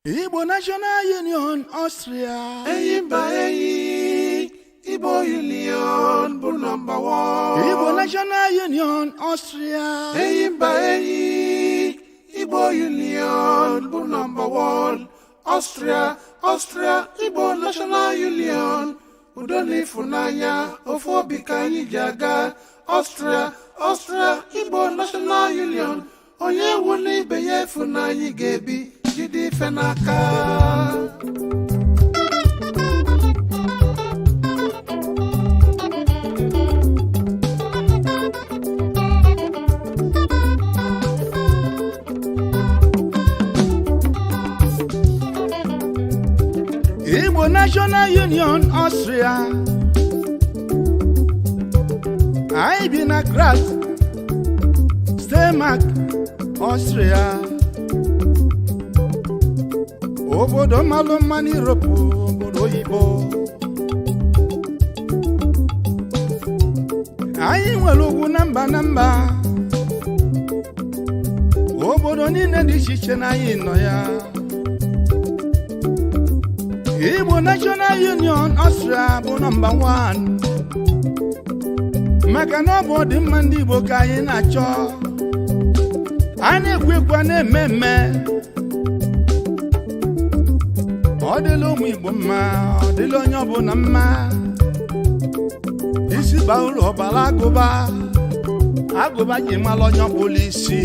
Igbo National Union Austria. Enyi mba enyi, Igbo Union bụ number one. Igbo National Union Austria. Enyi mba enyi, Igbo Union bụ number one. Austria, Austria, Igbo National Union. Udo na ịfụnanya, ofu obi ka anyị ji aga. Austria, Austria, Igbo National Union. Onye wu n'ibe ya efu na anyị ga-ebi, jide ife n'aka. Igbo National Union Austria. Anyị bi na Graz, Steiermark, Austria. Obodo malụ mma n'Europe, obodo oyibo. Anyị nwere ugwu na mba na mba. Obodo niile dị iche iche na anyị nọ ya. Igbo National Union Austria bụ number 1 maka na ọ bụ ọdịmma ndị Igbo ka anyị na-achọ. A na-ekwu ekwu, a na-eme eme. Ọ dịla ụmụ Igbo mma, ọ dịla onye ọbụla mma. Isi baa uru, ọbara agụba agụba ji mara onye ọbụla isi.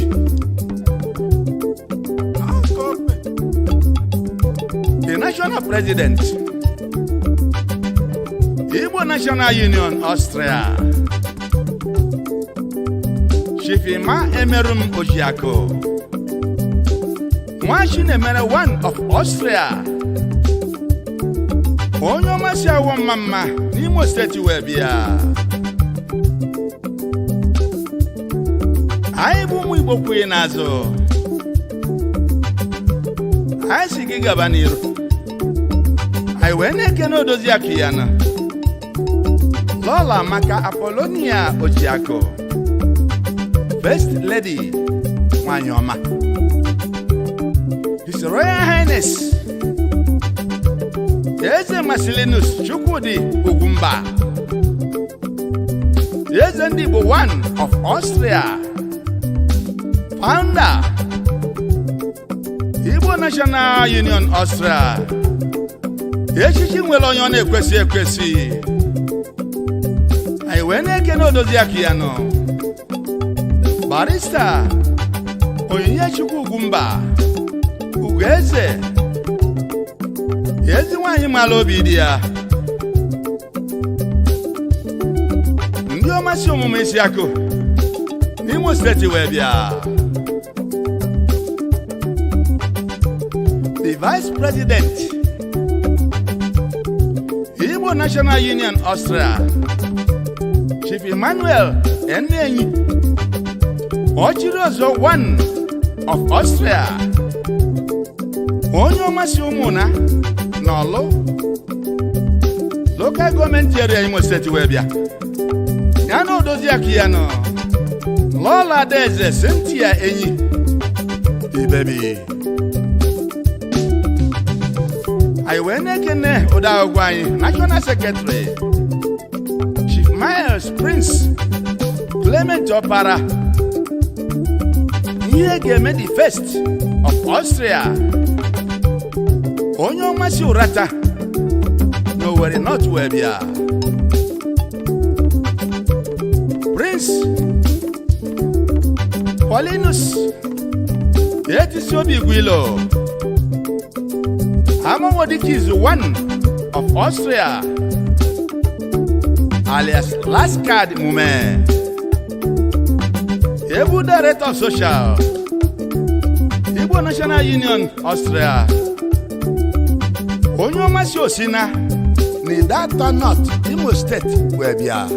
The national president, Igbo National Union Austria, Chief Emma Emerum Ojiako, Nwachinemere one of Austria, onye ọma si awọ mma mma n'Imo Steeti wee bịa. Anyị bụ ụmụ Igbo kwughị n'azụ, anyị si gị gaba n'iru. Anyị wee na-ekene odozi akụ ya na Lọla maka Apollonia Ojiako, First Lady nwanyị ọma, His Royal Highness Eze Marcelinus Chukwudi Ugwumba, Eze ndị Igbo one of Austria, founder Igbo National Union Austria. Echichi nwere onye ọ na-ekwesị ekwesị. Anyị wee na-ekene odozi akụ ya nọ, Barrister Onyinye Chukwu Ugwumba Ugoeze, ezi nwaanyị mara obi dị ya. Ndị ọmasị omume isi akụ n'Imo Steeti wee bịa. The Vice President, Igbo National Union Austria, Chief Emmanuel Enenyi, Ọchịrị one of Austria, onye ọmasị ụmụna na Ọlụ Local Government Area, Imo Steeti wee bịa, ya na odozi akụ ya nọ, Lọla Adaeze Cynthia Enyi Ibebi. Anyị wee na-ekene odeakwụkwọ anyị, National Secretary, Chief Miles Prince Clement Ọpara, ihe ga-eme the first of Austria, onye ọmasị ụrata na Owerri North wee bịa. Prince Paulinus Etisi Obi Igwilo Amamodike is one of Austria, alias Last Card Mume, Ebu Director of Social, Igbo National Union Austria, onye ọmasị osina na Ideato North, Imo Steeti wee bịa,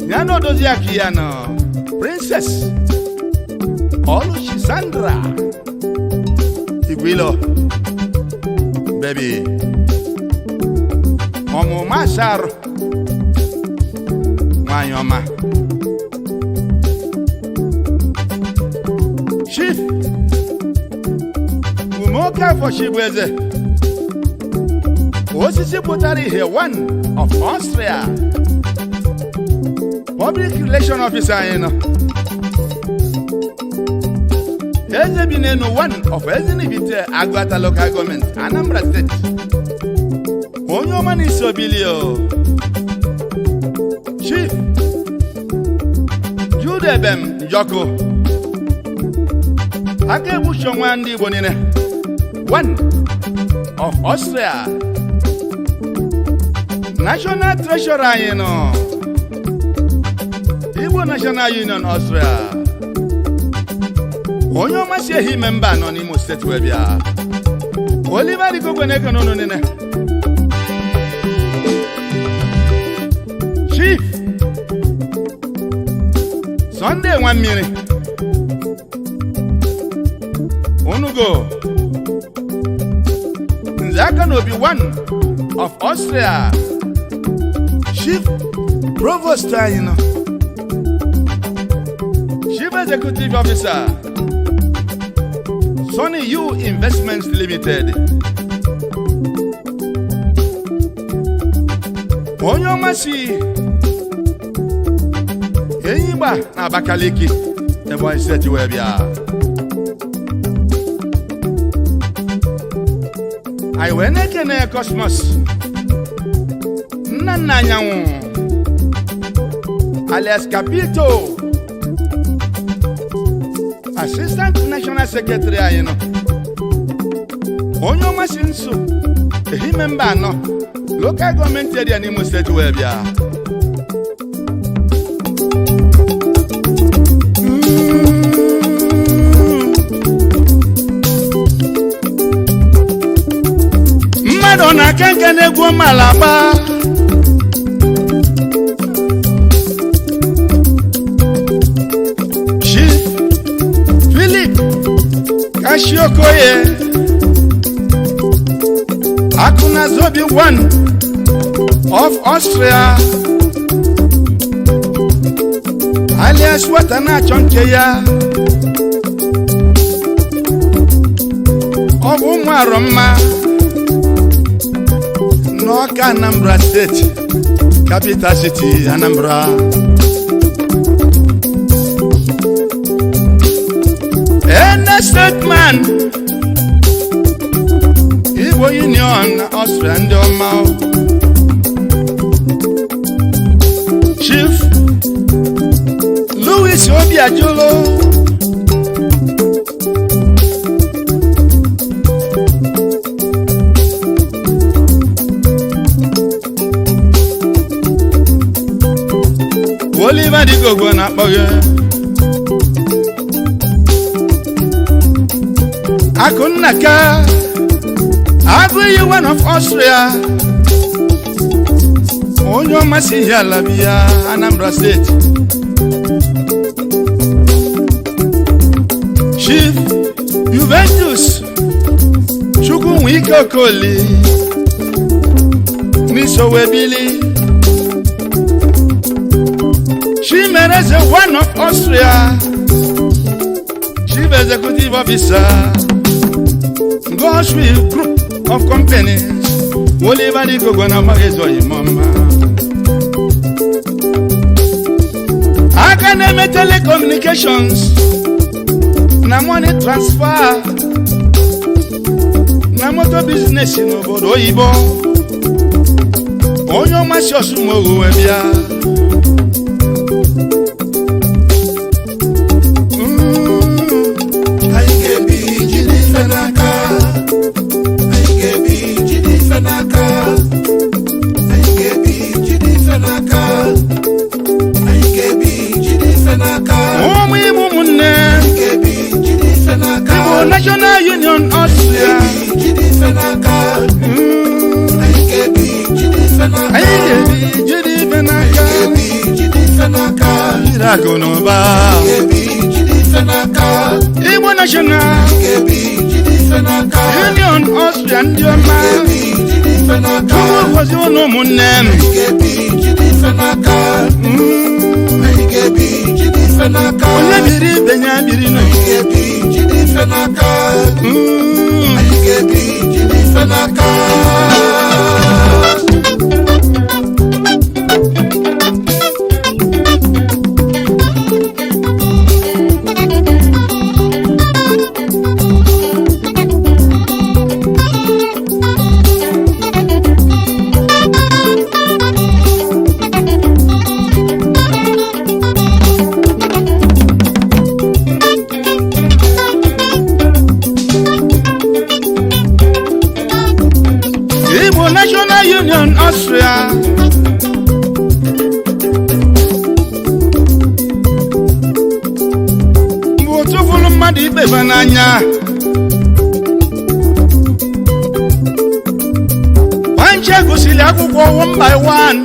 ya na odozi akụ ya nọ, Princess Oluchi Sandra Igwilo Baby, ọmụma asarụ nwanyị ọma. Chief Ume. Okafọ Chibueze, osisi pụtara ihe one of Austria, public relation officer anyị nọ, eze bi n'enu one of Ezinibite, Agụata Local Government, Anambra State. Onye ọma na isi obilio. Chief Jude Ebem Njọkụ, aka egbuchi ọnwa ndị Igbo niile one of Austria, national treasurer anyị nọ, Igbo National Union Austria. Onye ọma si Ehime Mba nọ n'Imo Steeti wee bịa. Oliver Igogwe na-eke n'ụlọ niile. Chief Sunday nwa mmiri onugo nze aka na obi one of Austria, chief provost anyị nọ, chief executive officer, Sonny U Investments Limited. Onye ọma si Enyigba na Abakaliki, Ebonyi Steeti wee bịa. Anyị wee na-ekene Cosmos nna nna anyanwụ alias Capito, assistant national secretary anyị nọ, onye ọma si nso Ehime Mba Anọ Local Government Area n'Imo Steeti wee bịa. Mmadụ ọ na-aka nke na-egwu mala agba. Chief Philip Kashiokoye Akunazobi one of Austria alias nwata na-achọ nke ya, ọ bụ ụmụ arọ mma n'Ọka, Anambra Steeti, capital city Anambra. Ene statesman, Igbo Union na Austria ndị ọma. Chief Louis Obiajulu. Oliver Digogwe na-akpọ gị. Akụnnaka Agụiyi one of Austria, onye ọmasị ihe ala biya, Anambra Steeti. Chief Juventus Chukwunwike Okoli n'Isowebili, Chimereze one of Austria, Chief Executive Officer, Goshwill Group of Companies. Oliver Igogwe na amaghịzi oyimọma aka na-eme telecommunications na money transfer na moto business n'obodo oyibo. Onye ọmasị Osumoghu wee bịa. Anyị ga-ebi jide ife n'aka. Anyị ga-ebi jide ife n'aka. Anyị ga-ebi jide ife n'aka. Anyị ga-ebi jide ife n'aka. Ụmụ Igbo, ụmụnne. Anyị ga-ebi jide ife n'aka. Igbo National Union Austria. Ga-ebi jide ife n'aka. Anyị ga-ebi jide ife n'aka. Anyị ga-ebi jide ife n'aka. Ga-ebi jide ife n'aka. Jide akụ na ụba. Ga-ebi jide ife n'aka. Igbo National Ga-ebi jide ife n'aka. Union Austria ndị ọma. Ga-ebi jide ife n'aka. Chukwu gozie unu, ụmụnne m. Anyị ga-ebi jide ife n'aka. Anyị ga-ebi jide ife ife n'aka. Onye biri ibe ya biri nụ. Anyị ga-ebi jide ife n'aka. Anyị ga-ebi jide ife n'aka. Igbo National Union Austria bụ otu fụrụ mmadụ ibe ba n'anya. Panche gụsịrị akwụkwọ one by one.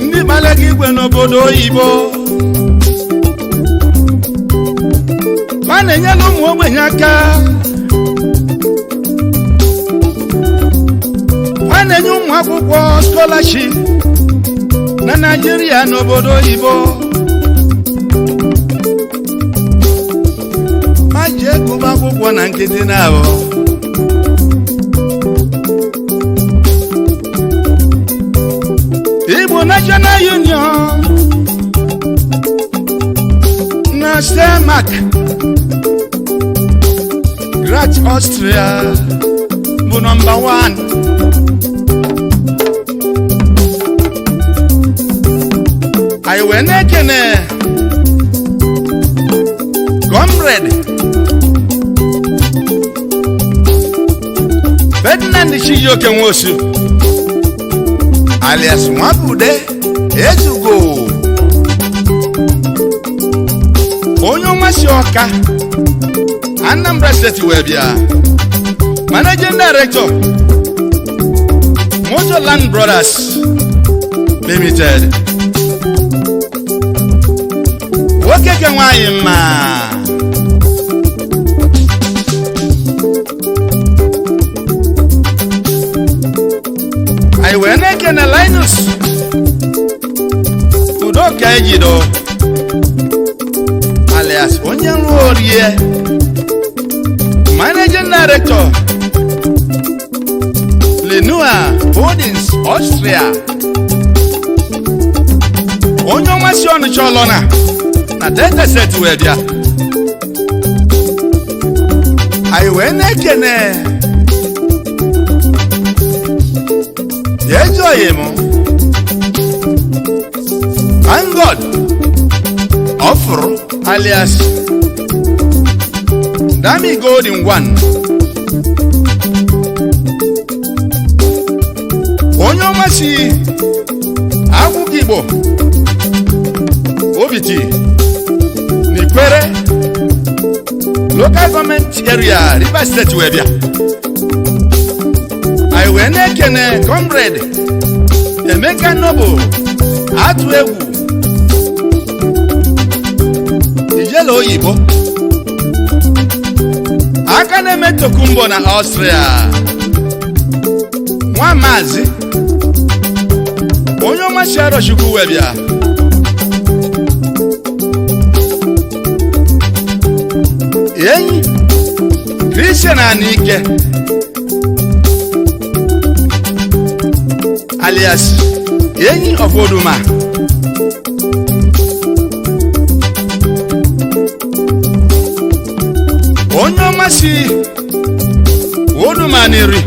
Ndị gbalaga igwe n'obodo oyibo ma na-enyere ụmụ ogbenye aka, a na-enye ụmụ akwụkwọ scholarship na Naịjirịa n'obodo oyibo. Ma ji egụba akwụkwọ na nkịtị na abụ Igbo National Union na Stemark Graz, Austria bụ nọmba 1. Anyị wee na-ekene Comrade Ferdinand Chijioke Nwosu alias Nwabude Ezugo, onye ọma si Ọka, Anambra Steeti wee bịa, Managing Director, Motorland Brothers Limited. Nwoke ke nwanyị mma. Anyị wee na-ekene Linus Udoka Ejido alias onye nrụ orie, Managing Director, Lenua Holdings Austria, onye ọma si Ọnịcha ọlọna na Delta State wee bịa. Anyị wee na-ekene ejoghị m. Thank God Ọfụrụ alias Dami Golden One, onye ọma si Akwụkwọ Igbo Obiti n'Ikwere Local Government Area, Rivers State wee bịa. Anyị wee na-ekene Comrade Emeka Noble Atụ Egwu Ijele Oyibo, aka na-eme tokumbo na Austria, nwa maazi onye ọma si Arọchukwu wee bịa. Enyi Christian Anike alias Enyi of Oduma, onye ọma si Oduma n'Iri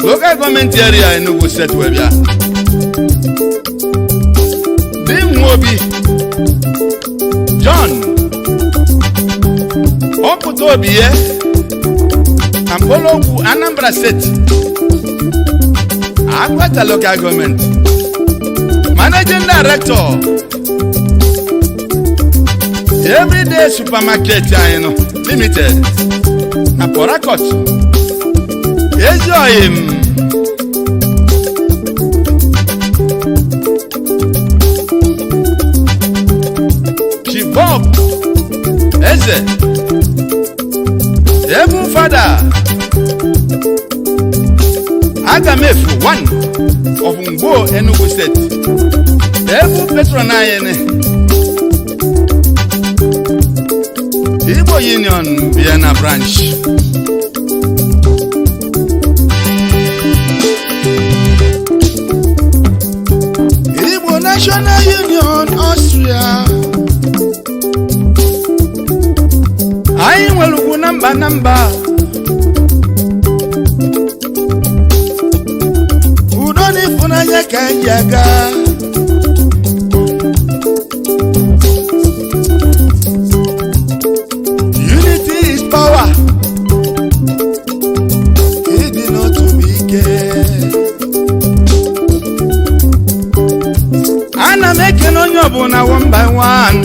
Local Government Area, Enugu State wee bịa. Di Nwobi John Ọpụta obi ya na Mkpologwu, Anambra State, Agwata Local Government, Managing Director, Everyday Supermarket anyị nọ Limited na Port Harcourt. Ezi oyi m Chief Bob Eze Ebu Fada. Agamefu 1 of Ngwo, Enugu State. Ebu patron anyị ni. Igbo Union Vienna Branch. Igbo National Union Austria. Anyị nwere ugwu na mba na mba. Udo na ịfụnanya ka anyị ji aga. Unity is power. Ịdị n'otu bụ ike. Ana m ekene onye ọbụla one by one.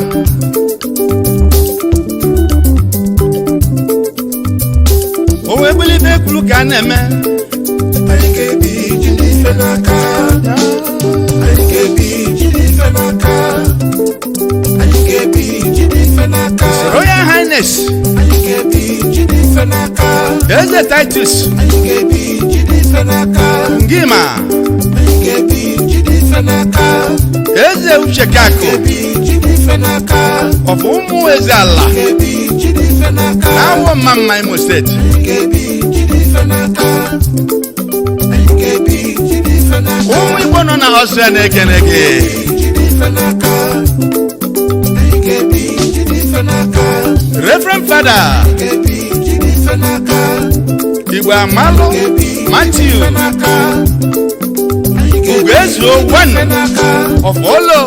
O wee bulite ekwuru ka a na-eme. Anyị ga-ebi jide ife n'aka. Anyị ga-ebi jide ife n'aka. Anyị ga-ebi jide ife n'aka. Royal Highness Anyị ga-ebi jide ife n'aka. Eze Titus Anyị ga-ebi jide ife n'aka. Ngima. Anyị ga-ebi jide ife n'aka. Eze Uchekako Ga-ebi jide ife n'aka. of ụmụ eze ala Ga-ebi jide ife n'aka. na-awọ mma mma, Imo Steeti. Anyị ga-ebi jide ife n'aka. Anyị ga-ebi jide ife n'aka. Ụmụ Igbo nọ na Austria na-ekene gị. Jide ife n'aka. Anyị ga-ebi jide ife n'aka. Reverend Father Ga-ebi jide ife n'aka. Igbo Amalụ Ga-ebi jide Matthew ife n'aka. Anyị ga-ebi Ugoezuo jide ife one n'aka. of Olo,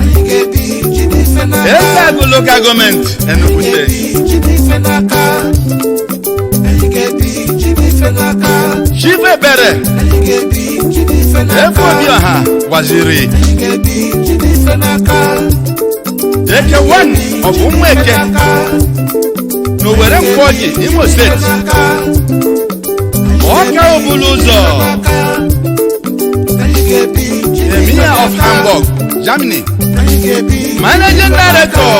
Anyị ga-ebi jide ife n'aka. Ezeagu Local Government, Enugu Steeti. Ga-ebi jide ife n'aka. Anyị ga-ebi jide ife n'aka. Chief Ebere Anyị ga-ebi jide ife n'aka. Efu Obioha Waziri Anyị ga-ebi jide ife n'aka. Eke one of Ụmụeke n'Owere Nkwọji, Imo Steeti. Ọka Obulu Ụzọ Emir of Hamburg, Germany. Managing Director,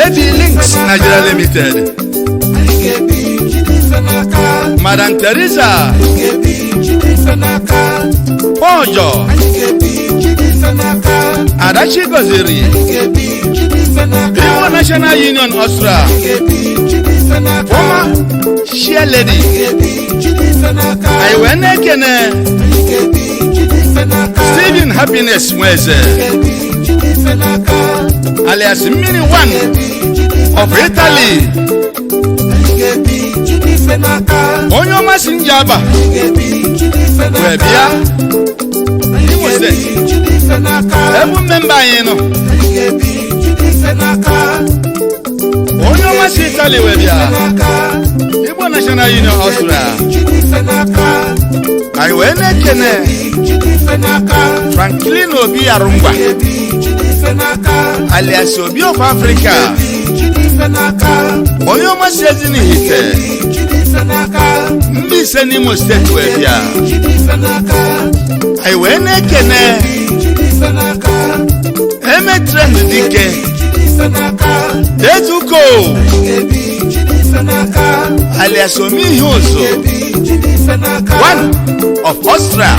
AB Links Nigeria Limited. Madam Teresa Pojo Adachi Goziri, Igbo National Union Austria, former chair lady. Anyị wee na-ekene Stephen Happiness Nweze alias Mmiri One of Italy, onye ọma si Njaba wee bịa Imo Steeti, ebe member anyị nọ, onye ọma si Italy wee bịa Igbo National Union Austria. Anyị wee na-ekene Franklin Obi Arụngwa alias Obi of Africa, onye ọma si Ezinihite Mbaise n'Imo Steeti wee bịa. Anyị wee na-ekene Emetrend Dike Ezuko alias Omihe Ụzụ one of Austria.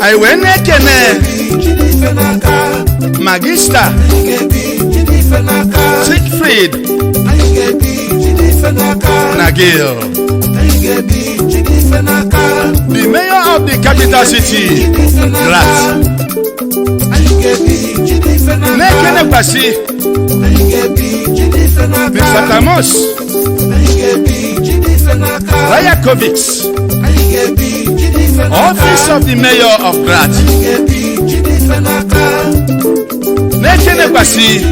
Anyị wee na-ekene Magister Siegfried Nagil, the mayor of the capital city, Graz. Na-ekenekwasị Mr. Tamos Rajakovics, Office of the Mayor of Graz. Na-ekenekwasị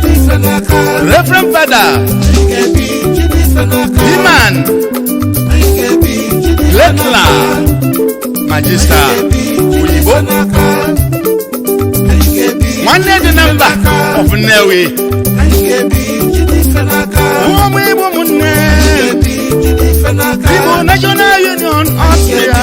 Reverend Father Iman Gletla Magister Oyibo, nwanne dị na mba of Nnewi. Ụmụ Igbo, ụmụnne, Igbo National Union Austria.